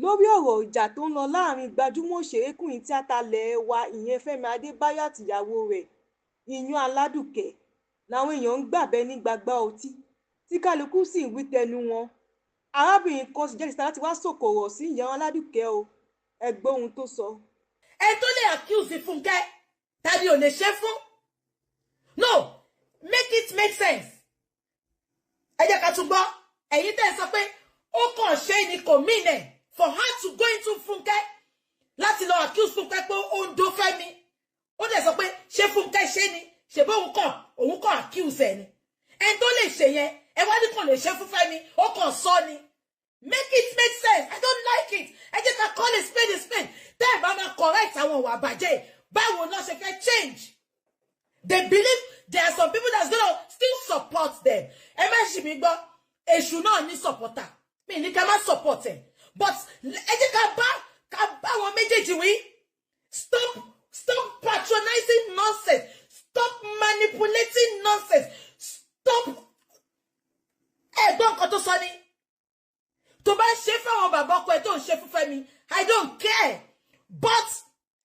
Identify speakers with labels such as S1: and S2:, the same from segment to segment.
S1: Lórí ọ̀rọ̀ ìjà tó ń lọ láàrin gbajúmọ̀ òṣèrẹ́kùnrin tíátà ilé wa ìyẹn Fẹ́mi Adébáyọ̀ àtìyàwó rẹ̀ Iyán Aládùkẹ́ làwọn èèyàn ń gbà bẹ́ẹ̀ ní gbangba ọtí tí kálukú sì ń wí tẹnu wọn. Arábìnrin kan sì jáde síta láti wá sọ̀kò ọ̀rọ̀ sí Iyán Aládùkẹ́ o. Ẹ gbọ́ ohun tó sọ.
S2: Ẹ tó lè accuse Fúnkẹ́ tàbí ò lè ṣe fún. No, make it make sense. Ẹ jẹ́ ká tún gbọ́. Ẹ̀yin tẹ́ ẹ sọ pé ó kàn ṣe ni kò mean ẹ̀ for her to go into Fúnkẹ́ láti lọ accuse Fúnkẹ́ pé ó ń dó Fẹ́mi. Ó dẹ̀ sọ pé ṣé Fúnkẹ́ ṣe ni ṣe bó òun kàn accuse ẹ̀ ni. Ẹni tó lè ṣe yẹn ẹ wá ní kàn lè ṣe fún Fẹ́mi ó kàn sọ ni. Make it make sense. I don't like it. Ẹ jẹ́ ká call a spade a spade. Tẹ́ ẹ bá máa correct àwọn ìwà àbàjẹ́ báwo náà ṣe fẹ́ change. They believe there are some people that's gonna still support them. Ẹ má ṣì mí gbọ́, èṣù náà ní supporter. Mi ní ká má support ẹ̀. But ẹ jẹ́ ká bá àwọn méjèèjì wí. Stop patronizing nonsense. Stop manipulating nonsense. Stop. Ẹ gbọ́ nǹkan tó sọ ni. Tó bá ṣe fáwọn bàbá ọkọ ẹ tó ń ṣe fún Fẹ́mi, I don't care. But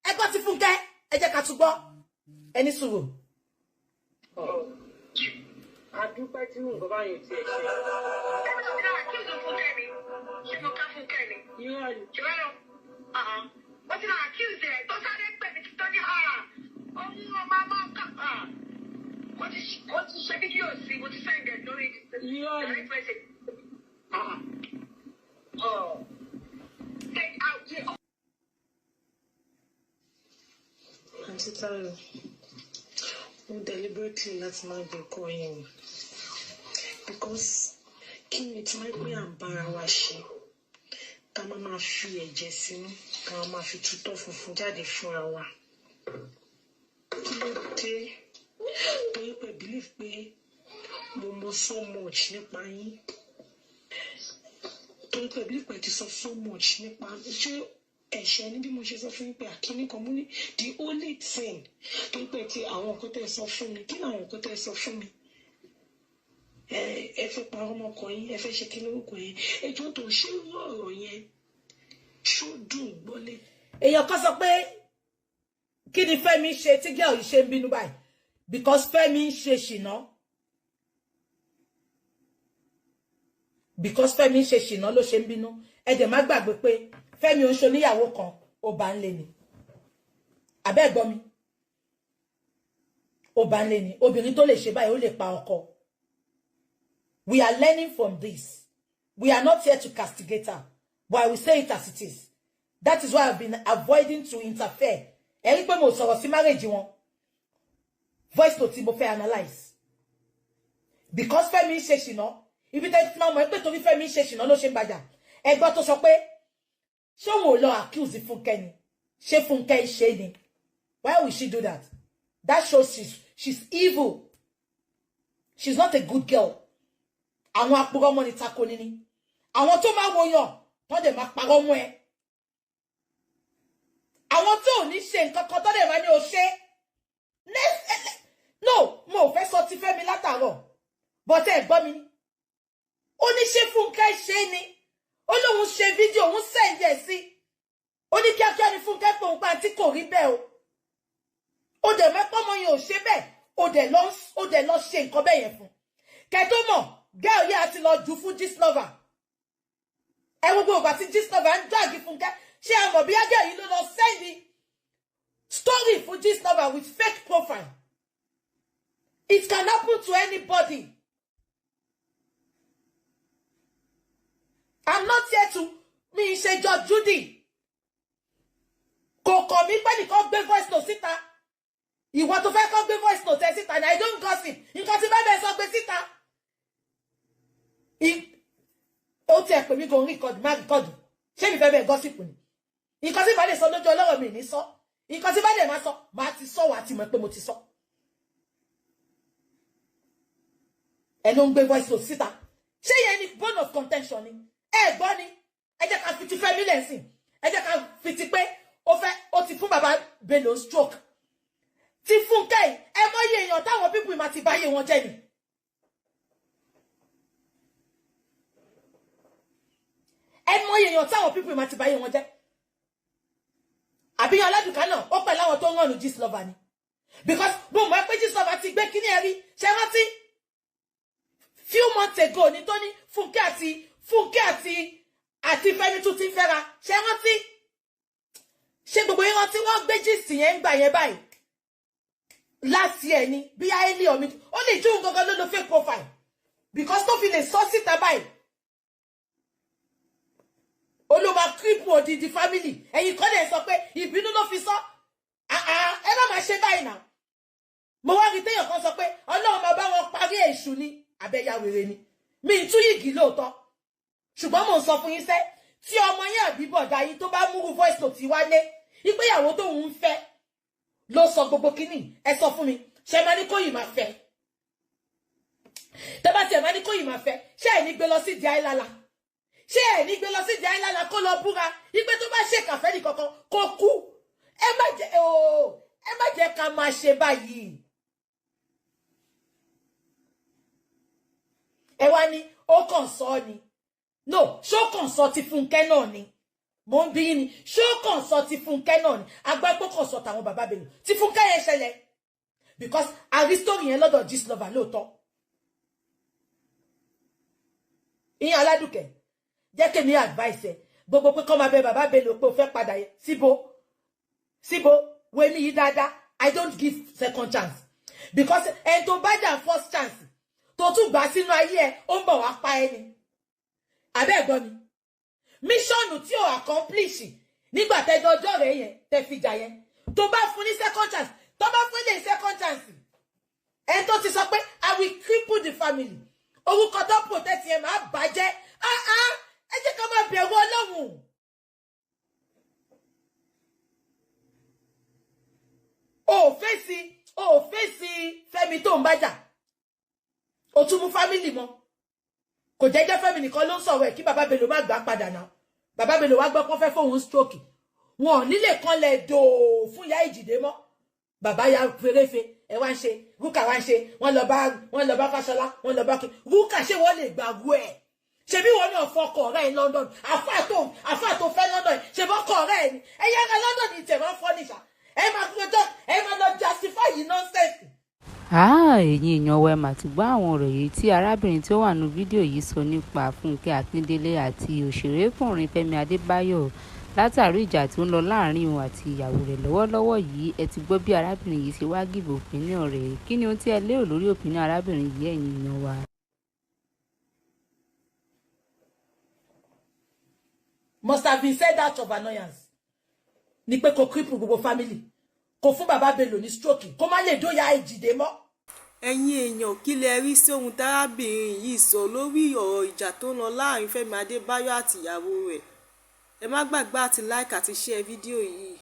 S2: ẹ gbọ́ ti Fúnkẹ́, ẹ jẹ́ ká tún gbọ́. Ẹ ní sùúrù.
S3: A dúpẹ́ tí nǹkan báyìí tiẹ̀ ṣe.
S4: Fúnkẹ́ ni ṣé mo ká Fúnkẹ́ ni.
S3: Irọ́ ni.
S4: Ṣùgbọ́n ó ti náà accuse ẹ̀ tó sáré pè mí tó ní òun ọmọ máa ń kà ó ti ṣe fídíò sí mo ti send ẹ̀ lórí
S3: Irọ́ ni.
S4: direct message.
S5: Àǹtí Táyọ̀, mo deliberately láti máa gbé kọ́ yín o because kí ni tí wọ́n pé à ń bára wa ṣe ká má máa fi ẹ̀jẹ̀ sínú ká má máa fi tutọ́ funfun jáde fúnra wa. Kí ló dé torí pé believe pé mo mọ so much nípa yín, torí pé believe pé ti sọ so much nípa ṣé ẹ̀ṣẹ̀ ní bí mo ṣe sọ fún yín pé àkíní kan mú ní the only thing torí pé ti àwọn nǹkan tẹ́ ẹ sọ fún mi, kí làwọn nǹkan tẹ́ ẹ sọ fún mi? Ẹ fẹ́ parọ́ ọmọkọ yín, ẹ fẹ́ ṣe kí lórúkọ yẹn, ẹjọ́ tó ṣé irú ọ̀rọ̀ yẹn ṣó dùn gbọ́lé.
S2: Èèyàn kan sọ pé kí ni Fẹ́mi ṣe tí girl yìí ṣe ń bínú báyìí because Fẹ́mi ń ṣe ṣìnà, because Fẹ́mi ń ṣe ṣìnà ló ṣe ń bínú. Ẹ dẹ̀ má gbàgbé pé Fẹ́mi ò ń ṣe oníyàwó kan, ó bá ń lé ni. Àbẹ́ gbọ́ mi, ó bá ń lé ni. Obìnrin tó lè ṣe báyìí ó lè pa ọkọ. We are learning from this. We are not here to castigate her, but I will say it as it is. That is why I've been avoiding to interfere. Ẹ rí pé mo sọ̀rọ̀ sí marriage wọn. Voice note tí mo fẹ́ analyze. Because Fẹ́mi ń ṣe ṣìnà, ibi tẹ́ ti máa mọ̀ pé torí Fẹ́mi ń ṣe ṣìnà ló ṣe ń bàjá. Ẹ gbọ́ tó sọ pé ṣé òun ò lọ accuse Fúnkẹ́ ni? Ṣé Fúnkẹ́ ṣe ni? Why will she do that? That shows she's evil. She's not a good girl. Àwọn apurọ́ mọ́ ni tako ni ni. Àwọn tó máa wòyàn tó dẹ̀ máa parọ́ mọ́ ẹ. Àwọn tó ò ní ṣe nǹkan kan tó dẹ̀ máa ní o ṣe. No, mo ò fẹ́ sọ ti Fẹ́mi látàárọ̀. But ẹ gbọ́ mi. Ó ní ṣé Fúnkẹ́ ṣe ni? Ó lóun ṣe fídíò òun send ẹ̀ sí. Ó ní kíákíá ni Fúnkẹ́ pé òun pa àǹtí kò rí bẹ́ẹ̀ o. Ó dẹ̀ mẹ́pọ́ mọ́ yẹn ò ṣe bẹ́ẹ̀. Ó dẹ̀ lọ ṣe nǹkan bẹ́ẹ̀ yẹn fún. Kẹ́ tó mọ̀, girl yìí àti lọ jù fún Gistlover. Ẹ gbogbo ìgbà tí Gistlover ń drag Fúnkẹ́, ṣé ẹ mọ̀ bí girl yìí ló lọ send story fún Gistlover with fake profile. It can happen to anybody. I'm not here to mi ṣe Judge Judy. Kò kàn mí pé nìkan gbé voice note síta. Ìwọ tó fẹ́ kọ́ gbé voice note ẹ síta ni. I don't gossip. Nǹkan tí bá bẹ́ẹ̀ sọ gbé síta. Ó tiẹ̀ pè mí gan record, má record. Ṣé mi fẹ́ bẹ́ẹ̀ gossip ni? Nǹkan tí bá lè sọ lójú ọlọ́rọ̀ mi ní sọ. Nǹkan tí bá lè má sọ, màá ti sọ wà á ti mọ̀ pé mo ti sọ. Ẹ ló ń gbé voice note síta. Ṣé yẹn ni bone of contention ni? Ẹ gbọ́ ni. Ẹ jẹ́ ká fi ti Fẹ́mi lẹ́sìn. Ẹ jẹ́ ká fi ti pé ó fẹ́ ó ti fún bàbá Bello stroke. Ti Fúnkẹ́ yìí, ẹ mọyì èèyàn táwọn people máa ti báyé wọn jẹ́ ni. Ẹ mọyì Èèyàn táwọn people máa ti báyé wọn jẹ́. Àbíyàn Aládùúká náà ó pẹ̀lú àwọn tó ń rànù Gistlover ni, because mo mọ̀ pé Gistlover ti gbé kíní ẹ rí. Ṣe rántí few months ago ní tó ní Fúnkẹ́ àti Fẹ́mi tún ti ń fẹ́ra? Ṣe rántí? Ṣé gbogbo yín rántí? Wọ́n gbé gist yẹn ń gbà yẹn báyìí láti ẹ̀ ní bí áìlì omi ó lè jóun gangan ló lo fake profile, because tó fi lè sọ síta báyìí, ó ló máa cripple odidi family. Ẹ̀yin kọ́ lè sọ pé ìbínú ló fi sọ. Ẹ má máa ṣe báyìí náà. Mo wá rí téèyàn kan sọ pé Ọlọ́run máa bá wọn parí èṣù ni abẹ́yàwèrè ni. Mi ń tú yìgì lóòótọ́, ṣùgbọ́n mò ń sọ fún yín sẹ́, tí ọmọ yín àbí bọ̀dá yín tó bá múrú voice note wálé, ìgbéyàwó tóun ń fẹ́ ló sọ gbogbo kínní, ẹ sọ fún mi, ṣe máa ní kóyì máa fẹ́? Tẹ́ bá tiẹ̀ máa ní kóyì máa fẹ́, ṣé ẹ̀ ní gbé lọ sí di àìlàlà? Ṣé ẹ̀ ní gbé lọ sí di àìlàlà kó lọ búra ìgbé tó bá ṣèkà fẹ́ nìkankan kó kú? Ẹ má jẹ́ ooo, ẹ má jẹ́ ká máa ṣe báyìí. Ẹ wá ní ó kàn sọ ni. No, ṣó kàn sọ ti Fúnkẹ́ náà ni? Mo ń bí yín ni, ṣó kàn sọ ti Fúnkẹ́ náà ni? Agbágbó kàn sọ tàwọn bàbá Bello. Ti Fúnkẹ́ yẹn ṣẹlẹ̀ because a rí story yẹn lọ́dọ̀ Gistlover lóòótọ́. Ìyẹn Aládùkẹ́, jẹ́ kémi advice ẹ. Gbogbo pé kọ́ máa bẹ bàbá Bello pé o fẹ́ padà yẹn, síbo síbo? Wèmí yìí dáadáa, I don't give second chance, because ẹni tó bá jà first chance tó tún gbà sínú ayé ẹ, ó ń bọ̀ wá pa ẹni. Àbẹ́ ẹ̀gbọ́n mi, mission tí o accomplish nígbà tẹjọ ọjọ́ rẹ̀ yẹn tẹ fi jà yẹn, tó bá fún ní second chance, tó bá fún ilé second chance, ẹni tó ti sọ pé I will cripple the family, orúkọ tó protect yẹn máa bàjẹ́. Ah ah, ẹ jẹ́ ká máa bẹ̀rù Ọlọ́run. O ò fèsì Fẹ́mi tó ń bájà, o tún mú family mọ́. Kò jẹ́jẹ́ Fẹ́mi nìkan ló ń sọ̀rọ̀ ẹ̀ kí bàbá Bello má gbà padà náà. Bàbá Bello wá gbọ́ pọ́n fẹ́ fóun stroke, wọn ò nílé kan lẹ̀ dòó fún ìyá Ìjìdé mọ́. Bàbá ya feréfe, ẹ wá ń ṣe rúkà, wá ń ṣe, wọ́n lọ bá Fáṣọlá, wọ́n lọ bá kí rúkà. Ṣé wọ́n lè gbàgbó ẹ̀? Ṣebí wọn náà fọkọ ọ̀rẹ́ ẹ̀ London, àfà tó fẹ́ London, ṣe bọ́kọ ọ̀rẹ́ ẹ̀ ni? Ẹ yára London ní tẹ̀ máa ń fọ́ nìṣà. Ẹ máa gbọ́dọ̀ ẹ máa lọ justify yìí nonsense.
S6: Ẹ̀yin èèyàn wa, ẹ mà ti gbọ́ àwọn ọ̀rọ̀ yìí tí arábìnrin tí ó wà nínú fídíò yìí sọ nípa Fúnkẹ́ Akíndélé àti òṣèrékùnrin Fẹ́mi Adébáyọ̀ látàrí ìjà tí ó ń lọ láàrin òun àti ìyàwó rẹ̀ lọ́wọ́lọ́wọ́ yìí. Ẹ ti gbọ́ bí arábìnrin yìí ṣe wá give opinion rẹ̀. Kí ni ohun tí ẹ lérò lórí opinion arábìnrin yìí, ẹ̀yin èèyàn wa?
S2: Must have been said out of annoyance ni pé kò cripple gbogbo family, kò fún bàbá Bello ní stroke, kó má lè dóyà Ìjìdé mọ́.
S1: Ẹ̀yin èèyàn, kí lẹ rí sí ohun tárábìnrin yìí sọ lórí ọ̀rọ̀ ìjà tó ń lọ láàrin Fẹ́mi Adébáyọ̀ àtìyàwó rẹ̀? Ẹ má gbàgbé àti like àti share fídíò yìí.